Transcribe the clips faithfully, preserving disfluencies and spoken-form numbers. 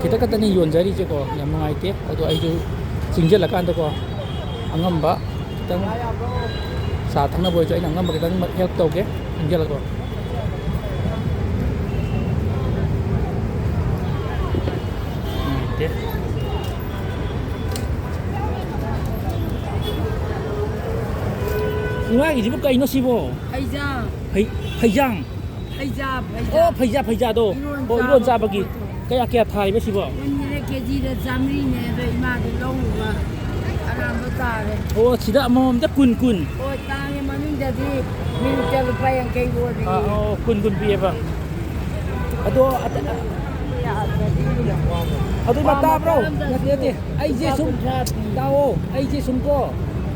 ꯈꯤꯇꯪ ꯈꯛꯇꯅꯤ ꯌꯣꯟꯖꯔꯤꯁꯦꯀꯣ, ꯌꯥꯝ ꯅꯨꯡꯉꯥꯏꯇꯦ꯫ ꯑꯗꯣ ꯑꯩꯁꯨ ꯆꯤꯡꯁꯤꯜꯂꯀꯥꯟꯗꯀꯣ, ꯑꯉꯝꯕ ꯈꯤꯇꯪ, ꯆꯥ ꯊꯛꯅꯕ ꯑꯣꯏꯔꯁꯨ ꯑꯩꯅ ꯑꯉꯝꯕ ꯈꯤꯇꯪ help ꯇꯧꯒꯦ, ꯆꯤꯡꯁꯤꯜꯂꯀꯣ꯫ ꯅꯨꯡꯉꯥꯏꯇꯦ꯫ ꯏꯃꯥꯒꯤꯁꯤꯕꯨ ꯀꯩꯅꯣ ꯁꯤꯕꯣ? ꯍꯩꯖꯥꯡ꯫ ꯍꯩ-, ꯍꯩꯖꯥꯡ? ꯐꯩꯖꯥ, ꯐꯩꯖꯥ꯫ ꯑꯣ, ꯐꯩꯖꯥ, ꯐꯩꯖꯥꯗꯣ꯫ ꯏꯔꯣꯟ ꯑꯣ, ꯏꯔꯣꯟ ꯆꯥꯕ ꯆꯥꯕꯒꯤ꯫ ꯈꯣꯠꯄ꯫ ꯀꯌꯥ, ꯀꯌꯥ ꯊꯥꯔꯤꯕ ꯁꯤꯕꯣ? ꯀꯨꯟꯒꯤꯅꯦ, ꯀꯦꯖꯤꯗ ꯆꯥꯃꯔꯤꯅꯦ, ꯑꯗꯣ ꯏꯃꯥꯗꯣ ꯂꯧꯔꯨꯕ ꯑꯔꯥꯟꯕ ꯇꯥꯔꯦ꯫ ꯑꯣ, ꯁꯤꯗ ꯑꯃꯃꯝꯗ ꯀꯨꯟ, ꯀꯨꯟ꯫ ꯍꯣꯏ, ꯇꯥꯡꯉꯦ, ꯃꯅꯨꯡꯗꯗꯤ ꯃꯤꯅꯤꯠꯇ ꯂꯨꯄꯥ ꯌꯥꯡꯈꯩ ꯑꯣꯜꯂꯤ꯫ ꯑꯥ, ꯑꯣ, ꯀꯨꯟ, ꯀꯨꯟ ꯄꯤꯌꯦꯕ꯫ ꯑꯗꯣ, ꯑꯗ-, ꯌꯥꯗ꯭ꯔꯗꯤ ꯑꯗꯨ ꯏꯃꯥ ꯋꯥ ꯇꯥꯕ꯭ꯔꯣ? ꯃꯔꯝꯗ ꯅꯠꯇꯦ, ꯅꯠꯇꯦ꯫ ꯑꯩꯁꯦ ꯂꯨꯄꯥ ꯁꯨꯝ, ꯀꯨꯟꯊ꯭ꯔꯥ ꯄꯤ꯫ ꯇꯥꯛꯑꯣ, ꯑꯩꯁꯦ ꯁꯨꯝ ꯀꯣ,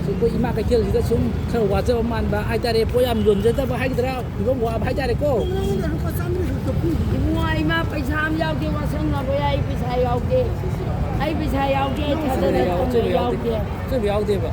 ꯁꯨꯝ ꯑꯩꯈꯣꯏ ꯏꯃꯥ ꯀꯩꯊꯦꯜꯁꯤꯗ ꯁꯨꯝ ꯈꯔ ꯋꯥꯖꯕ ꯃꯥꯟꯕ ꯍꯥꯏꯇꯥꯔꯦ, ꯄꯣꯠ ꯌꯥꯝ ꯌꯣꯟꯖꯗꯕ ꯍꯥꯏꯒꯗ꯭ꯔꯥ, ꯐꯤꯕꯝ ꯋꯥꯕ ꯍꯥꯏꯇꯥꯔꯦꯀꯣ꯫ ꯅꯉꯣꯟꯗ ꯂꯨꯄꯥ ꯆꯥꯝꯃꯔꯤ ꯈꯛꯇ ꯄꯤꯔꯤꯌꯦ꯫ ꯏꯕꯨꯡꯉꯣ, ꯏꯃꯥ ꯄꯩꯁꯥ ꯑꯃ ꯌꯥꯎꯗꯦ, ꯋꯥꯁꯔꯨꯝ ꯂꯥꯛꯄ ꯌꯥꯏ, ꯑꯩ ꯄꯩꯁꯥ ꯌꯥꯎꯗꯦ꯫ ꯑꯩ ꯄꯩꯁꯥ ꯌꯥꯎꯗꯦ, ꯑꯩ ꯊꯥꯖꯗꯅ ꯑꯆꯣꯏꯕ ꯊꯝꯕ ꯌꯥꯎꯗꯦ꯫ ꯌꯥꯎꯗꯦ꯫ ꯑꯆꯣꯏꯕ ꯌꯥꯎꯗꯦꯕ꯫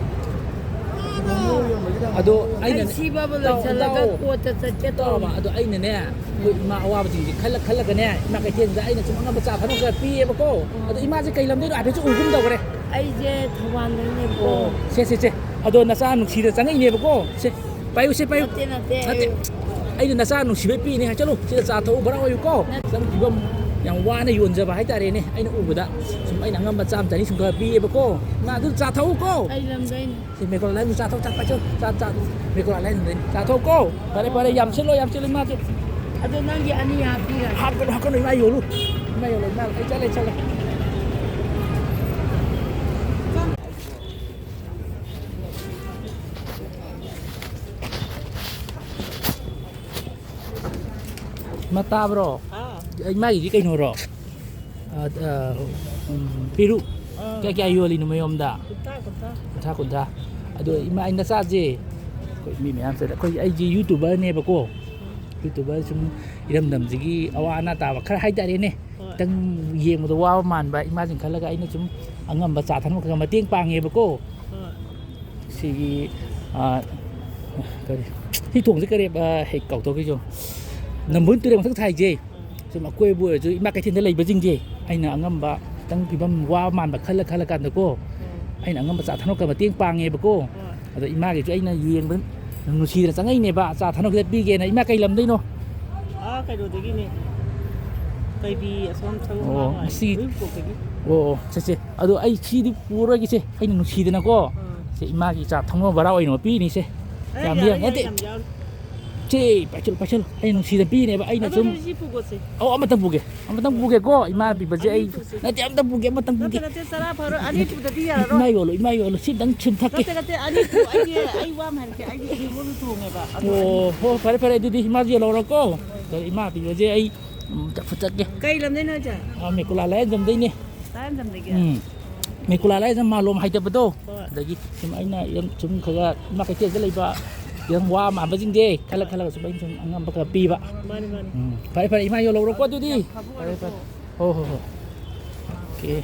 ꯑꯗꯣ ꯑꯩꯅ ꯑꯩ ꯁꯤꯕꯕꯨ ꯇꯥꯎ-, ꯂꯣꯏꯁꯤꯜꯂꯒ ꯇꯥꯎ-, ꯀꯣꯠꯇ ꯆꯠꯀꯦ ꯇꯧꯕ꯫ ꯇꯥꯎꯕ꯫ ꯑꯗꯣ ꯑꯩꯅꯅꯦ, ꯑꯩꯈꯣꯏ ꯏꯃꯥ ꯑꯋꯥꯕꯁꯤꯡꯁꯦ ꯈꯜꯂ ꯈꯜꯂꯒꯅꯦ, ꯏꯃꯥ ꯀꯩꯊꯦꯜꯁꯤꯗ ꯑꯩꯅ ꯁꯨꯝ ꯑꯉꯝꯕ ꯆꯥ ꯊꯛꯅꯕ ꯈꯔ ꯄꯤꯌꯦꯕꯀꯣ꯫ ꯑꯗꯣ ꯏꯃꯥꯁꯦ ꯀꯩ ꯂꯝꯗꯩꯅꯣ ꯍꯥꯏꯐꯦꯠꯁꯨ ꯎꯒꯨꯝ ꯇꯧꯈ꯭ꯔꯦ꯫ ꯑꯩꯁꯦ ꯊꯧꯕꯥꯜꯗꯩꯅꯦꯕꯀꯣ꯫ ꯑꯣ, ꯁꯦ, ꯁꯦ, ꯁꯦ꯫ ꯑꯗꯣ ꯅꯆꯥ ꯅꯨꯡꯁꯤꯗꯅ ꯆꯪꯉꯛꯏꯅꯦꯕꯀꯣ꯫ ꯁꯦ, ꯄꯥꯏꯌꯨ, ꯁꯦ, ꯄꯥꯏꯌꯨ꯫ ꯅꯠꯇꯦ, ꯅꯠꯇꯦ, ꯅꯠꯇꯦ꯫ ꯑꯩ ꯑꯩꯅ ꯅꯆꯥ ꯅꯨꯡꯁꯤꯕꯩ ꯄꯤꯅꯦ ꯍꯥꯏ꯫ ꯆꯠꯂꯨ, ꯁꯤꯗ ꯆꯥ ꯊꯛꯎ, ꯚꯔꯥ ꯑꯣꯏꯌꯨꯀꯣ꯫ ꯅꯠꯇꯦ꯫ ꯅꯪ ꯐꯤꯕꯝ ꯌꯥꯝ ꯋꯥꯅ ꯌꯣꯟꯖꯕ ꯍꯥꯏꯇꯥꯔꯦꯅꯦ꯫ ꯑꯩꯅ ꯎꯕꯗ ꯁꯨꯝ ꯑꯩꯅ ꯑꯉꯝꯕ ꯆꯥꯝ ꯆꯅꯤ ꯁꯨꯝ ꯈꯔ ꯄꯤꯌꯦꯕꯀꯣ꯫ ꯅꯪ ꯑꯗꯨ ꯆꯥ ꯊꯛꯎꯀꯣ꯫ ꯑꯩ ꯂꯝꯗꯩꯅꯦ꯫ ꯁꯤ ꯃꯦꯀꯣꯂꯥ ꯂꯥꯏꯍꯟꯗꯨ ꯆꯥ ꯊꯛꯎ, ꯆꯥ ꯄꯥꯏꯁꯤꯜꯂꯨ꯫ ꯆꯥ, ꯆꯥ, ꯃꯦꯀꯣꯂꯥ ꯂꯥꯏꯍꯟꯗꯨ ꯆꯥ ꯊꯛꯎꯀꯣ꯫ ꯐꯔꯦ, ꯐꯔꯦ, ꯌꯥꯝꯁꯤꯜꯂꯣ, ꯌꯥꯝꯁꯤꯜꯂꯣ, ꯏꯃꯥꯁꯦ꯫ ꯑꯗꯣ ꯅꯪꯒꯤ ꯑꯅꯤ ꯍꯥꯞꯄꯤꯔꯒꯦ꯫ ꯍꯥꯞꯀꯅꯨ, ꯍꯥꯞꯀꯅꯨ, ꯏꯃꯥ ꯌꯣꯜꯂꯨ꯫ ꯏꯃꯥ ꯌꯣꯜꯂꯨ, ꯏꯃꯥ꯫ ꯑꯩ ꯆꯠꯂꯦ, ꯆꯠꯂꯦ꯫ ꯏꯃꯥ ꯇꯥꯕ꯭ꯔꯣ? ꯍꯥꯎ꯫ ꯏꯃꯥꯒꯤꯗꯤ ꯀꯩꯅꯣꯔꯣ? ꯑ, ꯑ, ꯎꯝ, ꯄꯦꯔꯨꯛ ꯑꯥ꯫ ꯀꯌꯥ ꯀꯌꯥ ꯌꯣꯜꯂꯤꯅꯣ ꯃꯌꯣꯝꯗ? ꯀꯨꯟꯊ꯭ꯔꯥ, ꯀꯨꯟꯊ꯭ꯔꯥ꯫ ꯀꯨꯟꯊ꯭ꯔꯥ, ꯀꯨꯟꯊ꯭ꯔꯥ꯫ ꯑꯗꯣ ꯏꯃꯥ, ꯑꯩ ꯅꯆꯥꯁꯦ, ꯑꯩꯈꯣꯏ ꯃꯤ ꯃꯌꯥꯝ ꯆꯠꯂꯦ꯫ ꯑꯩꯈꯣꯏ, ꯑꯩꯁꯦ YouTuberꯅꯦꯕꯀꯣ꯫ YouTuber ꯁꯨꯝ ꯏꯔꯝꯗꯝꯁꯤꯒꯤ ꯑꯋꯥ ꯑꯅꯥ ꯇꯥꯕ ꯈꯔ ꯍꯥꯏꯇꯥꯔꯦꯅꯦ꯫ ꯍꯣꯏ꯫ ꯈꯤꯇꯪ ꯌꯦꯡꯕꯗ ꯋꯥꯕ ꯃꯥꯟꯕ ꯏꯃꯥꯁꯤꯡ ꯈꯜꯂꯒ ꯑꯩꯅ ꯁꯨꯝ ꯑꯉꯝꯕ ꯆꯥ ꯊꯛꯅꯕ ꯈꯔ ꯃꯇꯦꯡ ꯄꯥꯡꯉꯦꯕꯀꯣ꯫ ꯍꯣꯏ꯫ ꯁꯤꯒꯤ, ꯑ, ꯀꯔꯤ, ꯁꯤ ꯊꯣꯡꯁꯦ ꯀꯔꯤ, ꯑ, ꯍꯦꯛ ꯀꯥꯎꯊꯣꯛꯈꯤꯁꯨ꯫ ꯅꯝꯕꯨꯜ ꯇꯨꯔꯦꯜ ꯃꯊꯛ ꯊꯥꯏꯁꯦ꯫ ꯁꯨꯝ ꯑꯀꯣꯏꯕ ꯑꯣꯏꯔꯁꯨ ꯏꯃꯥ ꯀꯩꯊꯦꯜꯗ ꯂꯩꯕꯁꯤꯡꯁꯦ ꯑꯩꯅ ꯑꯉꯝꯕ ꯈꯤꯇꯪ ꯐꯤꯕꯝ ꯋꯥꯕ ꯃꯥꯟꯕ ꯈꯜꯂ ꯈꯜꯂ ꯀꯥꯟꯗꯀꯣ, ꯑꯩꯅ ꯑꯉꯝꯕ ꯆꯥ ꯊꯛꯅꯕ ꯃꯇꯦꯡ ꯄꯥꯡꯉꯦꯕꯀꯣ꯫ ꯑꯗꯣ ꯏꯃꯥꯒꯤꯁꯨ ꯑꯩꯅ ꯌꯦꯡꯕ ꯅꯨꯡꯁꯤꯗꯅ ꯆꯪꯉꯛꯏꯅꯦꯕ, ꯆꯥ ꯊꯛꯅꯕ ꯈꯤꯇ ꯄꯤꯒꯦꯅ꯫ ꯏꯃꯥ ꯀꯩ ꯂꯝꯗꯩꯅꯣ? ꯑꯥ, ꯀꯩꯅꯣꯗꯒꯤꯅꯦ, ꯀꯩꯕꯤ ꯑꯁꯣꯝ ꯁꯔꯨꯛ ꯑꯣ, ꯃꯥꯡ ꯉꯁꯤ-, ꯎꯔꯤꯄꯣꯛꯇꯒꯤ꯫ ꯑꯣ, ꯑꯣ, ꯁꯦ, ꯁꯦ꯫ ꯑꯗꯣ ꯑꯩ ꯁꯤꯗꯤ ꯄꯨꯔꯣꯏꯒꯦꯁꯦ, ꯑꯩꯅ ꯅꯨꯡꯁꯤꯗꯅꯀꯣ꯫ ꯁꯦ, ꯏꯃꯥꯒꯤ ꯆꯥ ꯊꯛꯅꯕ ꯚꯔꯥ ꯑꯣꯏꯅ ꯄꯤꯔꯤꯅꯤꯁꯦ꯫ ꯑꯦ, ꯌꯥꯝ ꯌꯥꯔꯦ, ꯌꯥꯝ ꯅꯠꯇꯦ꯫ ꯌꯥꯔꯦ, ꯌꯥꯝ ꯌꯥꯎꯔꯦ꯫ ꯁꯦ, ꯄꯥꯏꯁꯜꯂꯨ, ꯄꯥꯏꯁꯜꯂꯨ꯫ ꯑꯩ ꯅꯨꯡꯁꯤꯗꯅ ꯄꯤꯔꯤꯅꯦꯕ, ꯑꯩꯅ ꯑꯗꯨ ꯁꯨꯝ꯫ ꯁꯤ ꯄꯨꯒꯣꯁꯦ꯫ ꯑꯧ, ꯑꯃꯇꯪ ꯄꯨꯒꯦ꯫ ꯑꯃꯇꯪ ꯄꯨꯒꯦꯀꯣ꯫ ꯏꯃꯥ ꯄꯤꯕꯁꯦ ꯑꯅꯤ ꯑꯩ ꯄꯨꯁꯦ꯫ ꯅꯠꯇꯦ, ꯑꯝꯇꯪ ꯄꯨꯒꯦ, ꯑꯃꯇꯪ ꯅꯠꯇꯦ, ꯄꯨꯒꯦ꯫ ꯅꯠꯇꯦ, ꯆꯔꯥ ꯐꯥꯔꯣꯏ, ꯑꯅꯤ ꯄꯨꯗꯗꯤ ꯌꯥꯔꯔꯣꯏ꯫ ꯏꯃꯥ ꯌꯣꯜꯂꯨ, ꯏꯃꯥ ꯌꯣꯜꯂꯨ꯫ ꯁꯤ ꯑꯝꯇꯪ ꯁꯤꯝ ꯊꯛꯀꯦ꯫ ꯅꯠꯇꯦ, ꯅꯠꯇꯦ, ꯑꯅꯤ ꯄꯨ-, ꯑꯩꯒꯤ, ꯑꯩ ꯋꯥ ꯑꯃ ꯍꯥꯏꯔꯛꯀꯦ, ꯑꯩꯒꯤ ꯏꯃꯨꯡꯗ ꯊꯣꯡꯉꯦꯕ꯫ ꯑꯗꯣ ꯑꯣ, ꯍꯣ, ꯐꯔꯦ, ꯐꯔꯦ, ꯑꯗꯨꯗꯤ ꯏꯃꯥꯁꯦ ꯌꯣꯜꯍꯧꯔꯣꯀꯣ꯫ ꯏꯃꯥ ꯄꯤꯕꯁꯦ ꯑꯩ, ꯎꯝ, ꯐꯨꯠꯆꯠꯀꯦ꯫ ꯀꯩ ꯂꯝꯗꯩꯅꯣ ꯍꯥꯏꯁꯦ? ꯑꯥ, ꯃꯦꯀꯨꯂꯥ ꯂꯥꯏꯌꯦꯡꯖꯝꯗꯩꯅꯦ꯫ ꯂꯥꯏꯌꯦꯡꯖꯝꯗꯒꯤ? ꯎꯝ꯫ ꯃꯦꯀꯨꯂꯥ ꯂꯥꯏꯌꯦꯡꯖꯝ ꯃꯥꯂꯣꯝ ꯍꯥꯏꯗꯕꯗꯣ꯫ ꯍꯣꯏ꯫ ꯑꯗꯒꯤ ꯁꯨꯝ ꯑꯩꯅ ꯌꯥꯝ ꯁꯨꯝ ꯈꯔ ꯏꯃꯥ ꯀꯩꯊꯦꯜꯗ ꯂꯩꯕ ꯌꯥꯝ ꯋꯥ ꯃꯥꯟꯕꯁꯤꯡꯁꯦ ꯈꯜꯂ ꯈꯜꯂꯒ ꯁꯨꯝ ꯑꯩꯅ ꯁꯨꯝ ꯑꯉꯝꯕ ꯈꯔ ꯄꯤꯕ꯫ ꯃꯥꯅꯤ, ꯃꯥꯅꯤ꯫ ꯎꯝ꯫ ꯐꯔꯦ, ꯐꯔꯦ, ꯏꯃꯥ ꯌꯧꯍꯧꯔꯣꯀꯣ ꯑꯗꯨꯗꯤ꯫ ꯌꯥꯝ ꯐꯕ ꯐꯔꯦ, ꯐꯔꯦ꯫ ꯑꯣꯏꯔꯦꯀꯣ꯫ ꯍꯣ, ꯍꯣ, ꯍꯣ꯫ ꯑꯣꯀꯦ꯫